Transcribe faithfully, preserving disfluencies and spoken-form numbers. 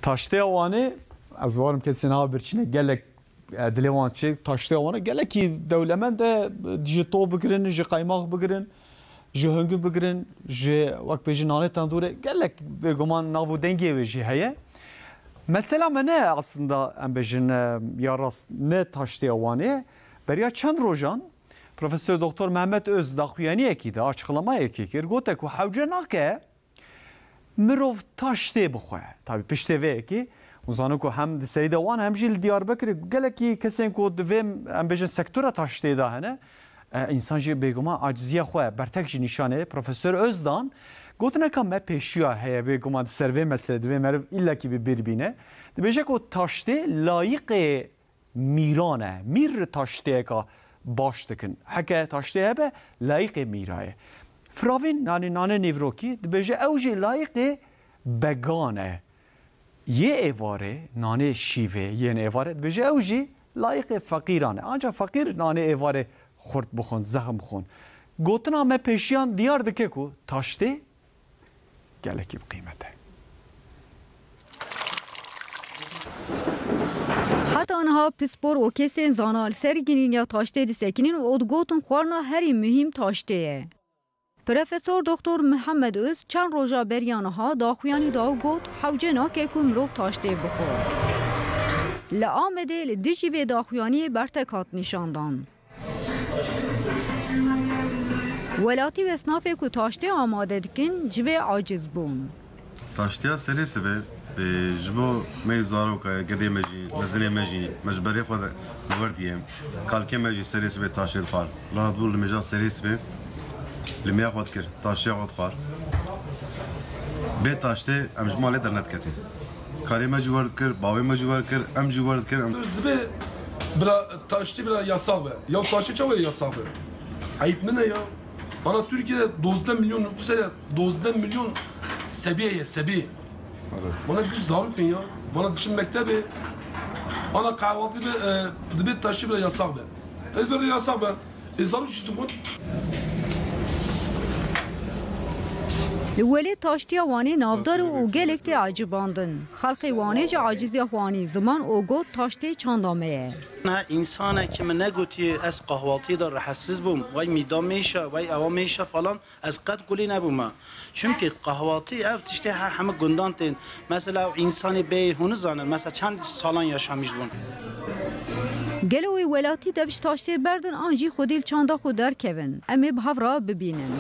Taştêya Wanê, ez warim kesên ha birçîne gelek, e, dilê wan çê. Taştêya Wanê gelekî dewlemend e, ji to bigirin, ji qeymax bigirin, ji hingû bigirin, ji, wek bêjin, nanê tendûrê, gelek bêguman nav û dengê wê jî heye. Mesela me ne aslında, em bêjin, e, ya rast ne Taştêya Wanê ye. Beriya çend rojan Profesor Doktor Mehmet Öz daxuyaniyekî de, açıklamayekî kir, gote ku hewce nake mirov taştê bixwe. Tabii piştê vê yekê, hûn zanin ku hem di Serî de wan hem jî li Diyarbekirê gelekî kesên ku di vê, em bêjin, sektora taştê de hene, e, însan jî bêguman aciziya xwe bertek jî nîşanê. Profesor Özdan gotineka me pêşiya heye, bêguman di ser vê meselê divê meriv îllekî bi bîr bîne. Dibêje ku taştê layiqê mîran e. Mîr taşteyeka baş dikin. Heke taştê hebe, layiqê mîra ye. Firavîn, nanê, nanê nîvrokî, dibêje ew jî layiqê began e. Yê êvarê, nanê şîvê, yên êvarê, dibêje ew jî layiqê feqîran e. Anca feqîr nanê êvarê xurt bixwin, zehim bixwin. Gotina me pêşiyan diyar dike ku taştê gelekî bi qîmet e. Heta niha pispor û kesên zana li ser girîngiya taştê disekinin û digotin xwarina herî muhîm taştê ye. Profesor Doktor Mihemed Öz çend roja beriya niha daxuyanî da û got, hewce nake ku mirov taştê bixwe. Li Amedê li dijî vê daxuyaniyê bertek hat nîşandan. Welatî û esnafê ku taştê amade dikin, ji vê aciz bûn. Taştiya serê sibe, e, ji bo me û zaroka, gedê me jî, mezinê me jî, me ji berê xwe de li wir diye. Kalkê me jî serê sibe taştê dixwar. Rahat bû li mêja serê sibe li mêya xwe dikir, taştiya xwe dixwar. Bê taştê em ji malê dernediketin. Karê me jî wer dikir, bavê me jî wer dikir, em jî wer dikirin. Em Dibê bira taştî bira yasax be. Ya taştî çawa yasax be? Eyb nine ya. Ana Türkiye'de dozdeh milyon nüfus ye, dozdeh milyon sebiye ye, sebiye. Evet. Bana bir zarok ya. Bana düşün mektebi. Ana kahvaltı be, e, dibê taştî bira yasax be. Ez bira yasax be. Li welê taştiya Wanê navdar û gelek tê ecibandin. Xelkê Wanê ji aciziya xwe anî ziman û got, taştê çanda me ye. Niha însanekî min negotiye ez qahwaltiyê de rehetsiz bûm, wey mîda mêşe, wey ewa mêşe falan, ez qet gulî nebûme. Çimkî qahwaltî ev tiştê her hemî gundan tên. Mesela ew însanê bêyî hûn nizanin, mesela çend salan yaşamîş bûn. Gelo wê welatî dev ji taştê berdin an jî xwedî li çanda xwe derkevin? Em ê bi hev re bibînin.